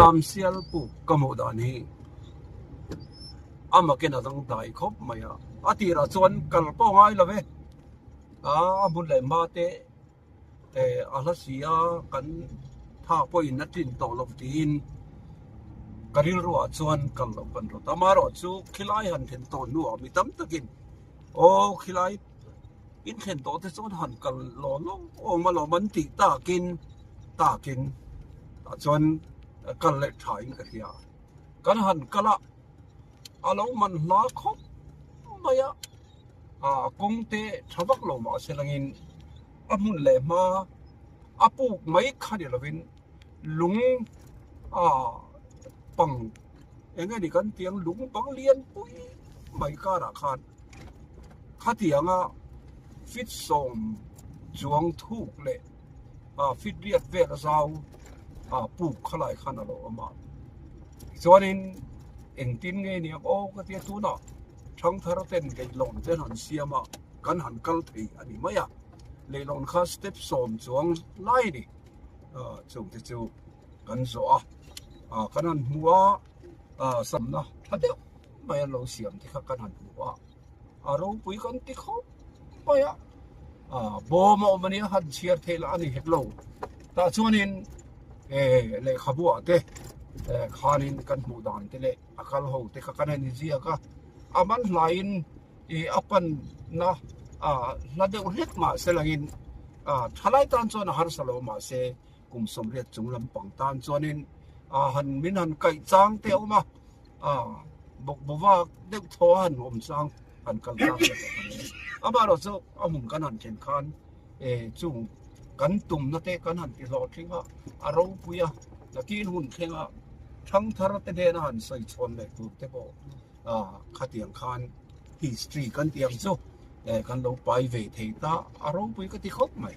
Lamsial puk ka hmuh dan hi a makin a dangdai khawp mai a, a tirah chuan kal pawh ngai lo ve, a hmun leh hma te a hla si a kan tha pawhin a tlin tawh loh tiin ka rilruah chuan kal loh kan rawt a, amaherawhchu khilai han thlen tawh hnuah mi tam takin aw khilai in thlen tawh te chuan han kal law law awm alawm an tih takin takin tah chuan kal leh tha in ka hria kan han kal a a lo man hla khawp mai a ah kawng te tha vak lo mah se langin a hmun leh hma a puk mai kha ni lovin lung ah pang eng nge ni kan tih ang lung bang lian pui mai karah khan. Khatianga fit sawm chuang thuk leh fit riat vel a zau puk khalai khan a lo awm a. Tichuanin engtin nge niang aw ka tia tunah thangthar ten leihlawn te an han siam a, kan han kal thei a ni mai a. Leihlawn kha step sawm chuang lai a ni. Chungte chu kan zawh a, kan han hmu a samna tha deuh. mai an lo siam te kha kan han hmu a, a ropui kan ti khawp mai a, ah bawm a awm ania han chhiar theih lah a ni hek lo, tah chuanin eh lehkhabu ah te eh khanin kan hmuh dan te leh a kal ho te kha kan han inziak a, a man hlaiin ih a panna ah hla deuh hlek mahse langin ah thalai tan chuan a harsa lo mahse kum sawmriat chung lampang tan chuanin ah han min han kaih chang te a awm a. A bawk bawva deuh thaw a han awm chang han kal chang te pawh kan nei a. Amaherawh chu a hmun kan han thlen khan eh chung kan tumna te kan han ti hlawhtling a, a ropui a, nakin hun thleng a thangthar te hnena han sawi chhawn leh tur te pawh ah khatiang khan history kan tih ang chu eh kan lo pai ve thei ta a ropui ka ti khawp mai.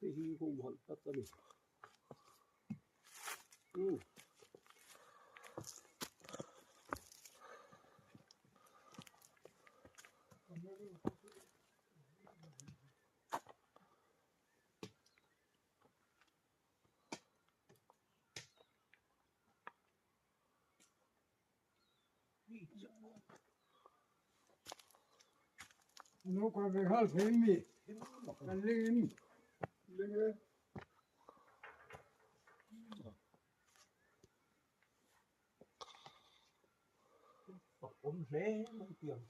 te hi humhalh tlat a ni. No kwa ve hal thei mi kan ling in ling e Awm hle mai tiang.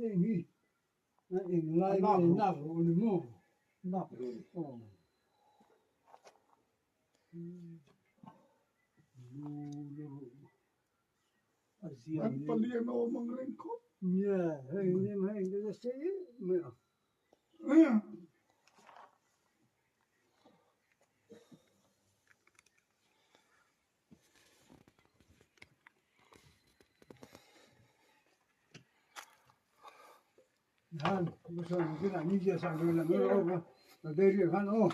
Heng hi a englai nge nak ruh a ni maw? Nak ruh a ni. Aw. Lu lu ruh. An palian awm ang reng khawp. Nia, hei nim hei te chu sei mai a. Han, mo sa ni na ni je sa lo la no ro ma de ri han o.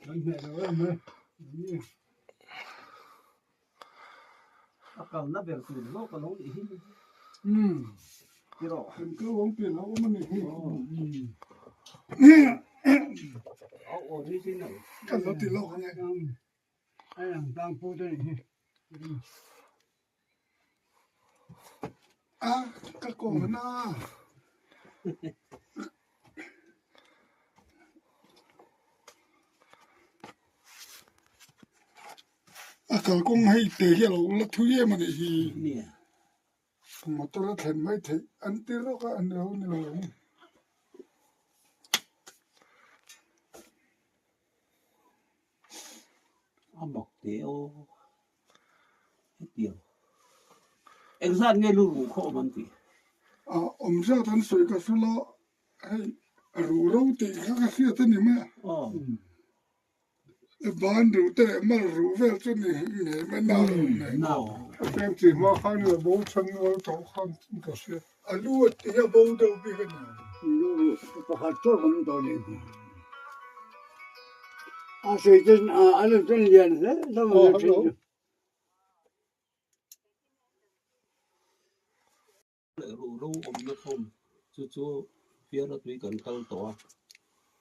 Kan hne lo em mai. Ni. A kalna ber tur zawk a lo nih hi. Umm. Tiraw. Kan kal awm pian a awm a ni hi. Au aw ni sin ang. Kan lo ti lawk ange. Ai ang tang pu te ni hi. A ka kawng na. A kalkawng hei te hi a lo la thui em a nih hi. Motor a thlen mai theih an ti rawk a an lo ni lo ang. A mak teh aw hetiang engzat nge lu ruh khaw awm an tih? A awm zat an sawi ka hre lo hei ruh ro tih kha ka hriat a ni mai a. Aw. Ban ruh te leh mal ruh vel chu ni ngei mai na ruh nei. Aw. A tlem chi hma khan la bo chhan rual tawh khan ka hria. A lu a ti a bo deuh bik a ni. Lu ruh pakhat chauh kan tawh leh hna. A sei ten a lo ten lian hle hlawm a thin chu. Leh ruhro awmna khawm chu chu fiara tui kan kal tawh a,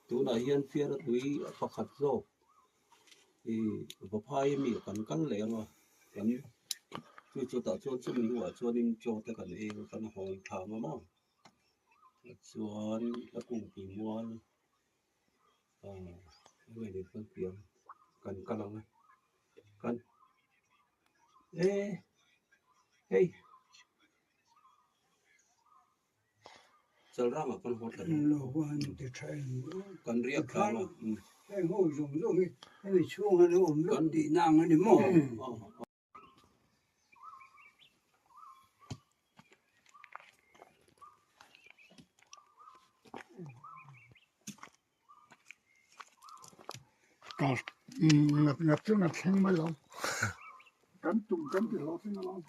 tunah hian fiara tui pakhat zawk ih vaphai ami kan kal leh ang a, kan chu chutah chuan chumi hnuah chuanin chaw te kan ei ang a kan hawn thla ang a maw chuan a kungpui mual ah enge ni chuan piang kan kal ang a kan e hei Chalrangah kan haw thla lo kan riak thla a heng ho zawng zawng hi hemi chhung an awm vek tihna ang a ni maw? Kar ngat ngat chu ngat thleng mai lo kan tum kan ti hlawh thleng alawm.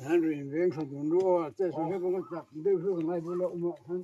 Han rin veng kha dun ru aw che su he bang chak deuh hu ngai bula uma han.